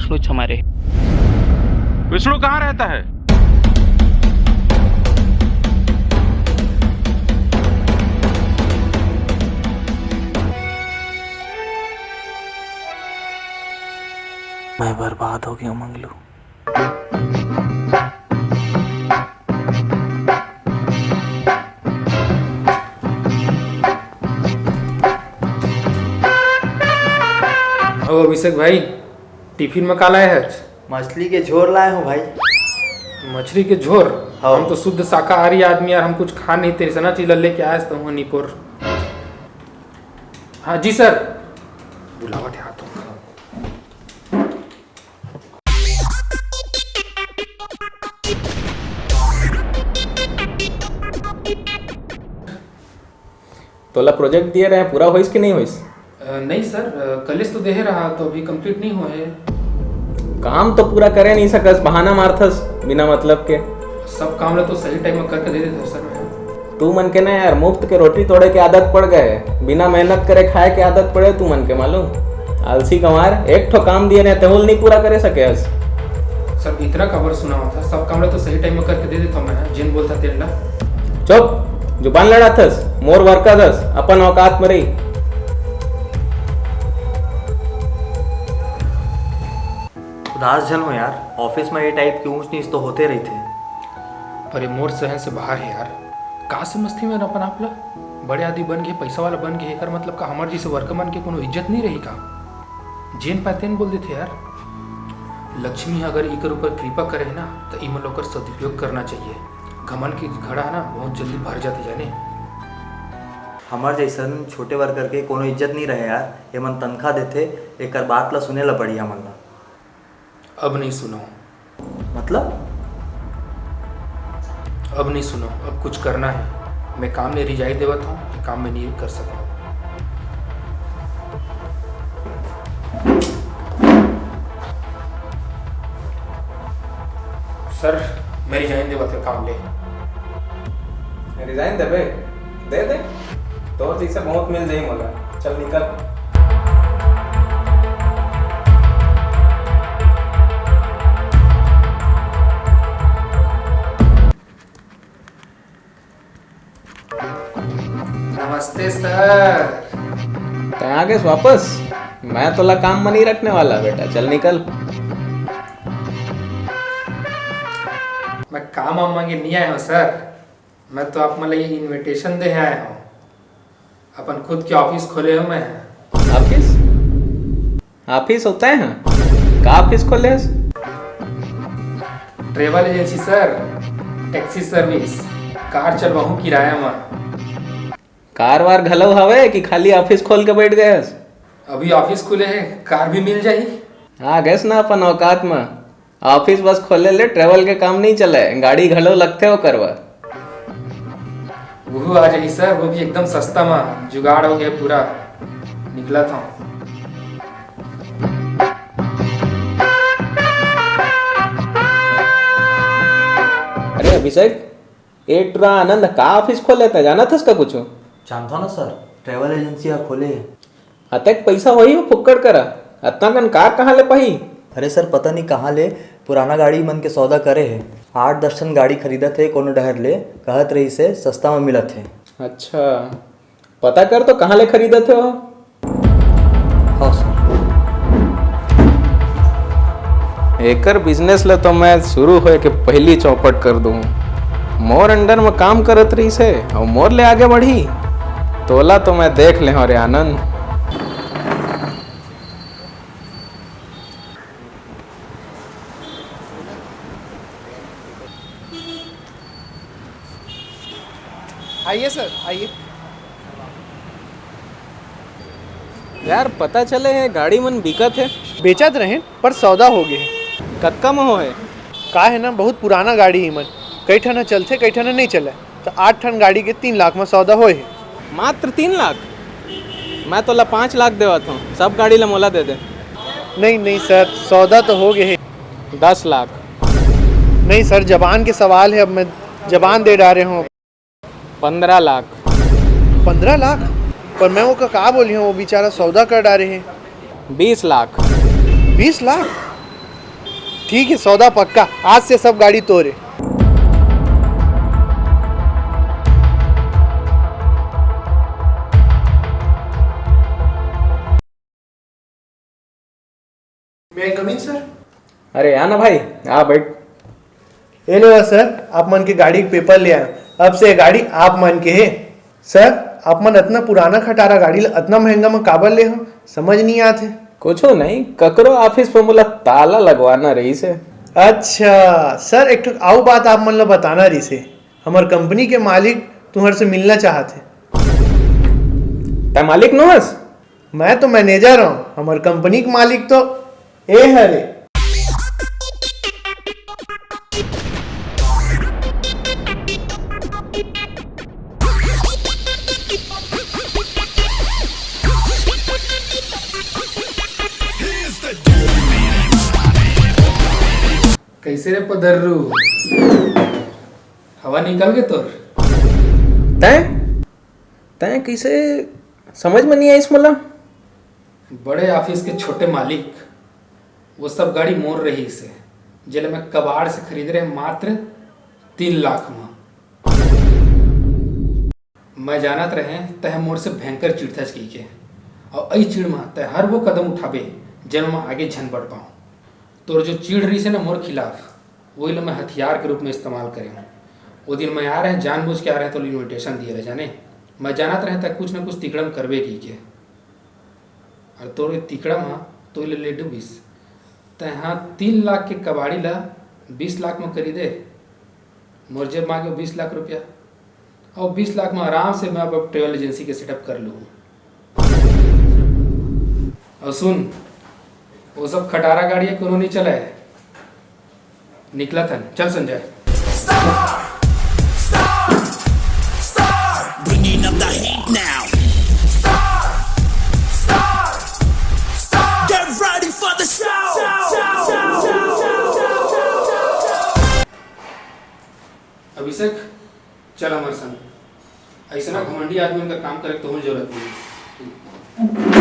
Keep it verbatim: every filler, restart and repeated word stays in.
विष्णु छमारे। विष्णु कहाँ रहता है? मैं बर्बाद हो गया मंगलू। अभिषेक भाई, टिफिन में का लाए है? मछली के झोर लाए हो भाई। मछली के झोर? हाँ। हम तो शुद्ध शाकाहारी आदमी यार, हम कुछ खा नहीं, तेरे से ना चीज लेके आए तो हूँ निपोर। हाँ जी सर, बुलावा थे हाथों। तोला प्रोजेक्ट दिए रहे, पूरा होइस कि नहीं होइस? अ, नहीं सर, अ, कलिस तो देहे रहा तो अभी कंप्लीट नहीं हुआ है। काम तो पूरा करे नहीं सकस, बहाना मारथस बिना मतलब के। सब काम ला तो सही टाइम में करके दे देता हूँ सर मैं। तू मन के ना यार, मुफ्त के रोटी तोड़े के आदत पड़ गए, बिना मेहनत करे खाए के आदत पड़े तू मन के, मालूम? आलसी गंवार, एक ठो काम दिए रहे, तेहुल नहीं पूरा करे सके हस। सर इतना काबर सुनावा था, सब काम ला तो सही टाइम में करके दे देता हूँ मैं, जेन बोलता तेन ला। चुप, जुबान लड़ाथस, मोर वर्कर हस, अपन औकात में रही। उदास झन हो यार, ऑफिस में ये टाइप के ऊंच नीच तो होते रहिथे। पर ये मोर सहन से बाहर है यार। का समझती मैं अपन आप ला? बड़े आदमी बन गए, पैसा वाला बन गए, एकर मतलब का हमार जैसे वर्कर मन के कोनो इज्जत नहीं रही का? जेन पाय तेन बोल देथे यार। लक्ष्मी ह अगर इकर ऊपर कृपा करे है ना, तो इमन ला ओकर सदुपयोग करना चाहिए। घमंड के घड़ा है ना, बहुत जल्दी भर जाते जाने। हमार जैसन छोटे वर्कर के कोनो इज्जत नहीं रहे यार। ये मन तनख्वाह देथे, एकर बात ला सुने ला पड़ी हमन ला। अब नहीं सुनो। मतलब? अब नहीं सुनो, अब कुछ करना है। मैं काम में रिजाइन देवत हूँ, ये काम में नहीं कर सकूँ। सर, मैं रिजाइन देवत हूँ काम ले। रिजाइन देबे? दे दे, तोर जैसे बहुत मिल जाई मोला। चल निकल। नमस्ते सर। तै आ गेस वापस? मैं तोला काम में नहीं रखने वाला बेटा, चल निकल। मैं काम वाम मांगे नहीं आया हूँ सर, मैं तो आप मन ला ये इनविटेशन दे आया हूँ। अपन खुद के ऑफिस खोले हूँ मैं। ऑफिस? ऑफिस होता है? का ऑफिस खोले हस? Travel agency sir, taxi service, car चलवाहूँ किराया में। कार वार घलो हवे कि खाली ऑफिस खोल के बैठ गए हस? अभी ऑफिस खुले है, कार भी मिल जाही। आ गेस ना अपन औकात में। ऑफिस बस खोले ले ट्रेवल के काम नहीं चले, गाड़ी घलो लगथे ओकर बर। वो आ जाही सर, वो भी एकदम सस्ता में, जुगाड़ हो गया पूरा, निकला था। अरे अभिषेक, ए टुरा आनंद का ऑफिस खोले, तै जानत हस का कुछ? जानथो ना सर, ट्रेवल एजेंसी ह खोले हे। अतेक पैसा होही वो फुक्कड़ करा, अतना कन कार कहाँ ले पाही? अरे सर, पता नहीं कहाँ ले पुराना गाड़ी मन के सौदा करे हे। आठ दस ठन गाड़ी खरीदत हे कोनो डहर ले, कहत रहिस हे सस्ता में मिलत हे। अच्छा, पता कर तो कहाँ ले खरीदत हे वो। हाँ सर। एकर बिजनेस ल तो मैं शुरू होए के पहिली चौपट कर दूँ। मोर अंडर में काम करत रहिस हे अउ मोर ले आगे बढ़ही, तोला तो मैं देख ले हौं रे आनंद। आइए सर, आइए। यार, पता चले हे गाड़ी मन बिकत हे। बेचत रहेन, पर सौदा हो गए हे। कतका म होए? का हे ना, बहुत पुराना गाड़ी हे मन, कई ठन ह चलथे, कई ठन ह नहीं चले, तो आठ ठन गाड़ी के तीन लाख म सौदा होए हे। मात्र तीन लाख? मैं तोला पाँच लाख देवत हौं, सब गाड़ी ला मोला दे दे। नहीं नहीं सर, सौदा तो हो गए हे। दस लाख। नहीं सर, जबान के सवाल हे, अब मैं जबान दे डारे हौं। पंद्रह लाख। पंद्रह लाख? पर मैं ओका का बोले हौं, वो बेचारा सौदा कर डारे हे। बीस लाख। बीस लाख? ठीक है, सौदा पक्का, आज से सब गाड़ी तोरे। May I come in, sir? अरे आ ना भाई, आ बैठ। ए लो सर, आप मन के गाड़ी के पेपर ले आए। अब से गाड़ी आप मन के हे। सर, आप मन अतना पुराना खटारा गाड़ी ल अतना महंगा म काबर ले हो, समझ नहीं आत हे। कुछो नहीं, ककरो ऑफिस पर मोला ताला लगवाना रहीस हे। अच्छा सर, एक ठो अउ बात आप मन ल बताना रहीस हे। हमर कंपनी के मालिक तुहर से मिलना चाहत हे। तै मालिक नो हस? मैं तो मैनेजर हूँ, हमर कंपनी के मालिक तो ए हरे। कैसे रे पदर्रू, हवा निकल गे तोर? तैं तैं कइसे, समझ में नहीं आइस मोला। बड़े ऑफिस के छोटे मालिक, वो सब गाड़ी मोर रहीस हे, जेला मैं कबाड़ से खरीद रहे मात्र तीन लाख में। मैं जानत रहे तह मोर से भयंकर चिढ़थस कहिके, और अई चिढ़ में तह हर वो कदम उठाबे जेन में आगे झन बढ़ पाऊँ। तोर जो चिढ़ रहीस हे ना मोर खिलाफ, वही ला मैं हथियार के रूप में इस्तेमाल करे हूँ। वो दिन मैं आ रहे, जानबूझ के आ रहे, तो इनविटेशन दिए रहे जाने। मैं जानत रहे तह कुछ ना कुछ तिकड़म करबे कहिके। और तोर ये तिकड़म हा तो ले ले डूबिस। तह हाँ तीन लाख के कबाड़ी ला बीस लाख में करी दे। मोर जेब मांगे बीस लाख रुपया, और बीस लाख में आराम से मैं अब ट्रेवल एजेंसी के सेटअप कर लूँ। और सुन, वो सब खटारा गाड़ी कोनो नहीं चले। निकला था, चल Sanjay. Bringing up the heat now. Get ready for the show. अभिषेक, चल हमर संग। ऐसा ना घमंडी आदमी का काम करे तो जरूरत नहीं।